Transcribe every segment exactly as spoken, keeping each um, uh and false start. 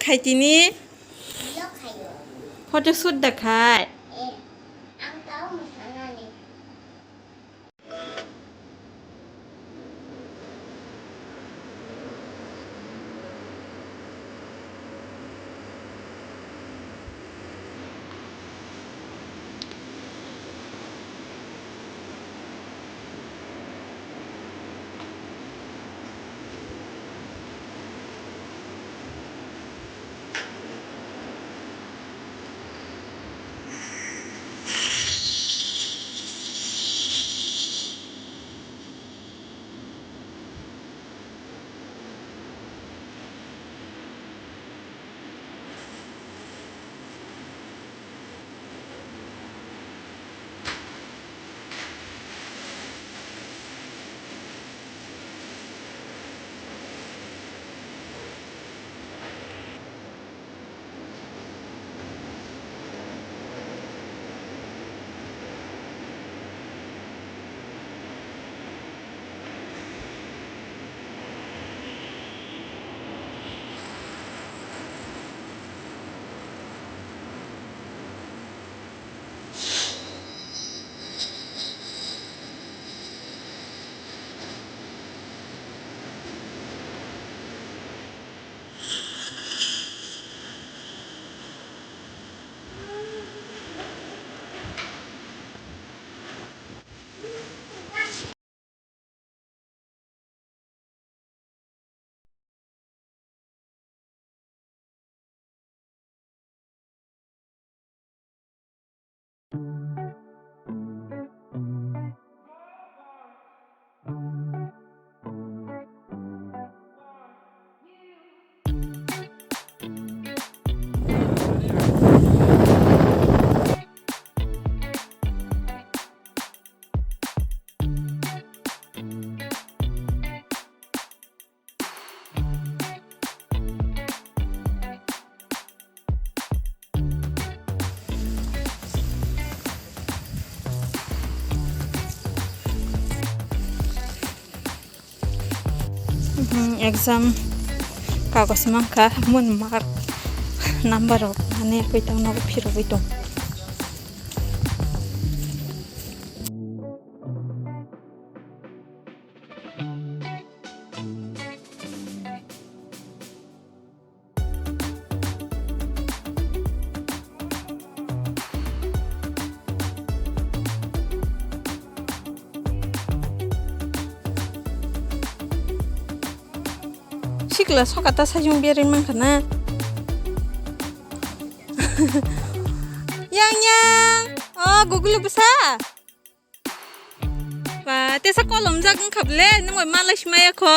Khai tini? Vlog khaio. Photo shoot da khai. Eh, ang tao mwsanani. Mhm, exam kagos mankha, mun mark number rok mane kwtang nogo phirogwi tong. Sikla soka ta sajung berwi mankha na. Yang, yang. Oh, Google bwsa. Ba, tesa kolom jak wngkha ble, nung bai malai si maya kho.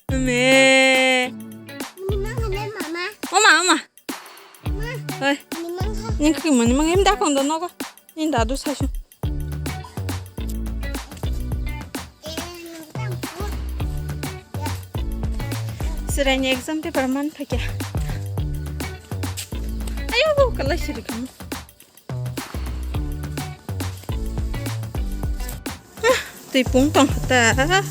Me. Mama. Oma, oma. Ma. Oi. Mani mangkha. Ning kaki mani mang em da kong do nogo. Ning da du sa su. Eh, nung tang pur. Ya. Siraini exam paper man phakya. Ayo, bu kalai siri kamu. Twi pung tong kha ta.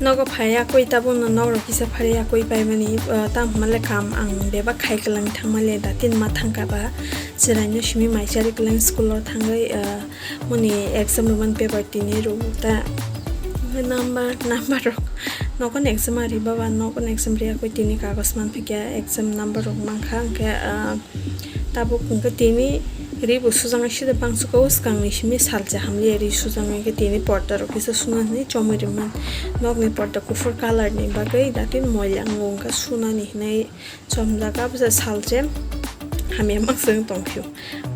Nogo phai yakwi tabukno nok rok kisa phari yakwi paimani, ah, tamo hwnba le kam ang bebak khai kwlwng thangma le da tin ma thangkha ba. Chwraino simi mai chari kwlwng school o thangwi, ah, Moni exam rwmani paper tini rw ta. Number, number rok. Nokon exam ari baba, nokon exam riya koi tini kagos man phikya exam number rok mankha, hwnkhe, ah, tabuk hwnkhe tini ri bo sujak sida bangsuko swkangni simi salsa hamliya ri sujak hwnkhe tini porda rok kisa suna hinwi chomwi rwmani. Nokni porda kuphur colour ni bagwi datin moila wngkha sunani hinwi. Chomjak abose salse hamya makswng tongphio.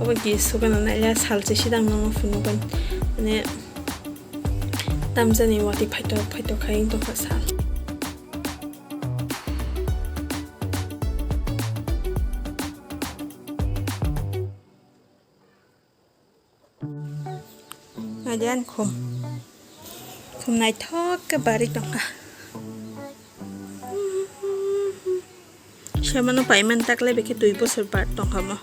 Obo ki sugana naila salse sidang nangma phunukgwi. Mane tamjani watwi phaitok phaitok khai wng tongkha sal. Adian khum. Khum naithok khe barwi tongkha. Semano paiman takle bekhe dui bosor bar tongkha mo.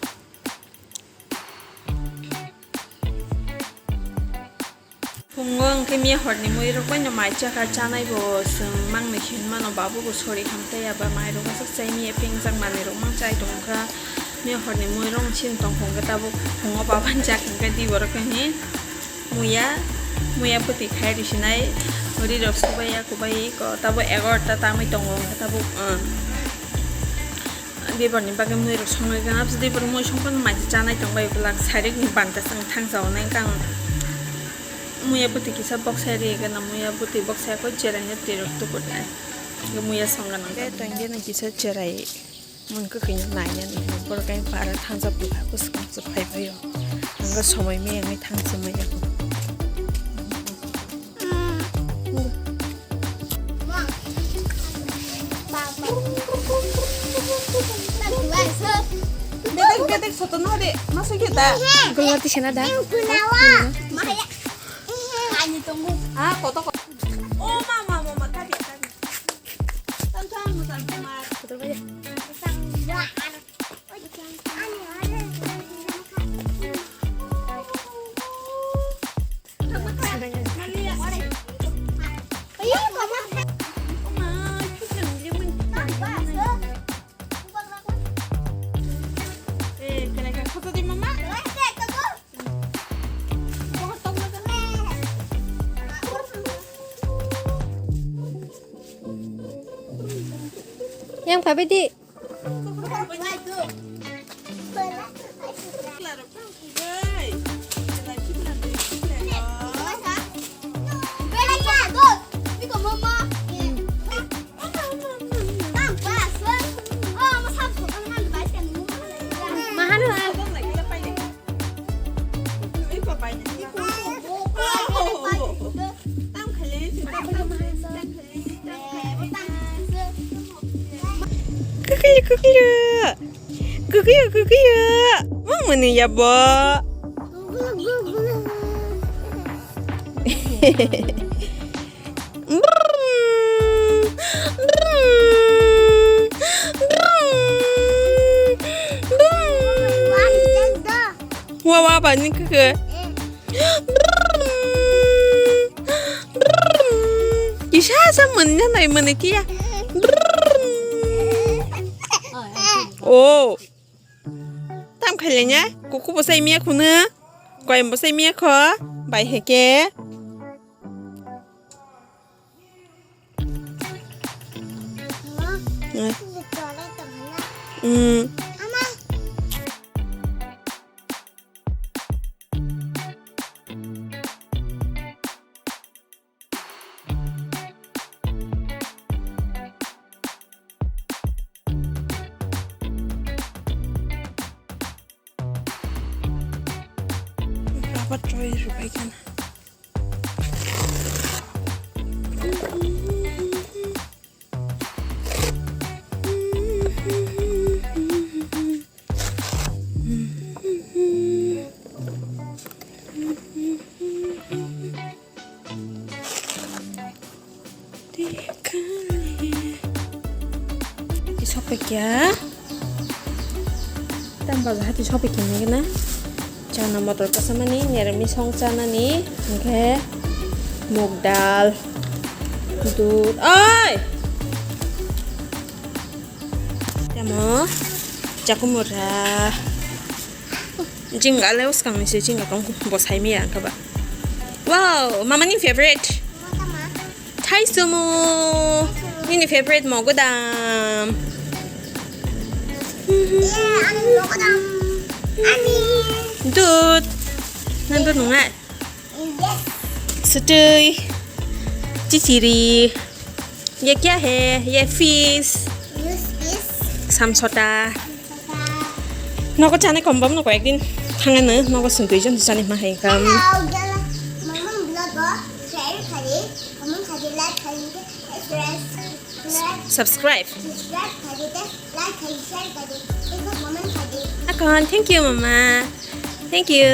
Miya horni mui rok bai no mai chakha chanai bo chwng mangni hinmano babu bo sori hamtai aba mai rok aswk chai miya pengjak manwi rok mang chai tongkha. Miya horni mui rok sin tongkhong khe tabuk phungo baban jak hwnkhe di borok khe hin muya muya bwtwi khai risinai ri rok subai ya kubai ko tabuk egarota tangwi tongo hwnkhe tabuk. Diborni bagwi mui rok songnai gana, diborni mui songkha no mai chanai tong bai bwlak sairik ni banta chwng thang jao nai kang. Muya bwtwi kisa boksa ri gana, muya bwtwi boksa ko cherai no twi rok tukur nai. Muya song gana. Tei tong gana kisa cherai mui kwkhwi no nai ya ni borok ai para thang jao bwlak bwskang se phai bai o. Ang somoi me ang thang somoi ya. Bedek, bedek, soto no de, masuk kita. Gulati sana da. Ah, koto, koto. Oh, mama, mama, tadi, tadi. Tantang, tantang, mar. Betul aja. Yang pabe di. Kukui, kukui. Kukui, kukui. Mama ni ya bo. Wa wa ba ni kukui. Kisa sa manya nai mani kia. Oh. Tam khailenya, kuku bosai miya khuna. Koyam bosai miya kho. Bai heke. Hmm. Rapat roi rubai kana. Di sopikya. Tam baja hati sopikya nagana. Chana motor kasamani, nirami song chanani, hingke mug dal, dud, oi! Tamo, chakumura. Jing ale uskang ni se jing akong bosai miya angka ba. Wow, mama ni favorite. Thai sumo. Nini favorite mo godam. Dud. Nang dud nungai. Sutui. Chichiri. Ye kya hai? Ye fish. Samsota. Nogo chane kombom nogo ekdin thangano nogo sung duijon chani ma hai kam. Subscribe. Akon, thank you, mama. Thank you.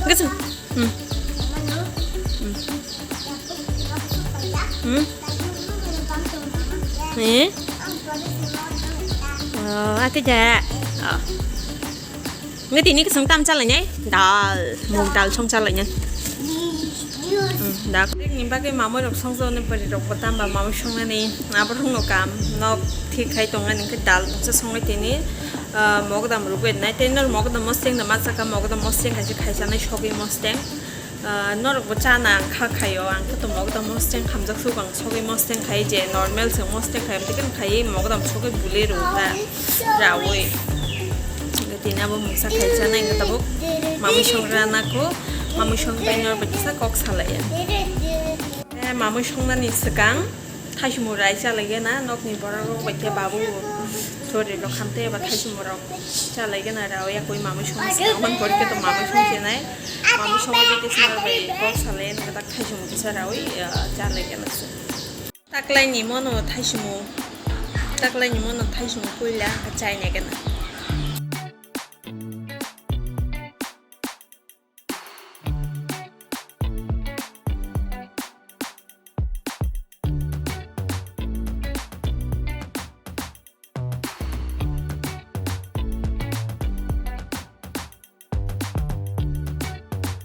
Gusto. Hmm. Hmm. Hmm. Eh? Oh, ate ja. Oh. Nge tini kesung tam chalai nai. Dal, mung dal song chalai nai. Hmm, dal. Ni bagwi mamui rok songjaknai, bwrwi rok bo tamba mamui songnani, aborok no kam nok thik khai tongmani, hwnkhe dal bukcha songwi tini, ah, mogodam rwgwi nai, tei nor mogodam mosteng da ma chaka, mogodam mosteng kaisa khaisanai sogwi mosteng. Ah, norok bo chana ang kha khaio, ang khe to mogodam mosteng hamjak suk, ang sogwi mosteng khai je normal se mosteng khai, amtwi khe khai mogodam sogwi buli rw ta rawi. Tini abo mungsa khaisa nai, hwnkhe tabuk mamui song rana kho, mamui song bai nor bai kisa kok salai ya. Eh, mamui songnani swkang thaisimo rai chalai gana, nokni borok rok bai khe babu chori rok hamtwi eba thaisimo rok chalai gana, rao ya koi mamui song swkang man kori khe to mamui song chenai, mamui song bai kisa bai kok salai na tak thaisimo kisa rawi, eh, chalai gana se. Taklaini mono thaisimo, taklaini mono thaisimo puila kha chaina gana.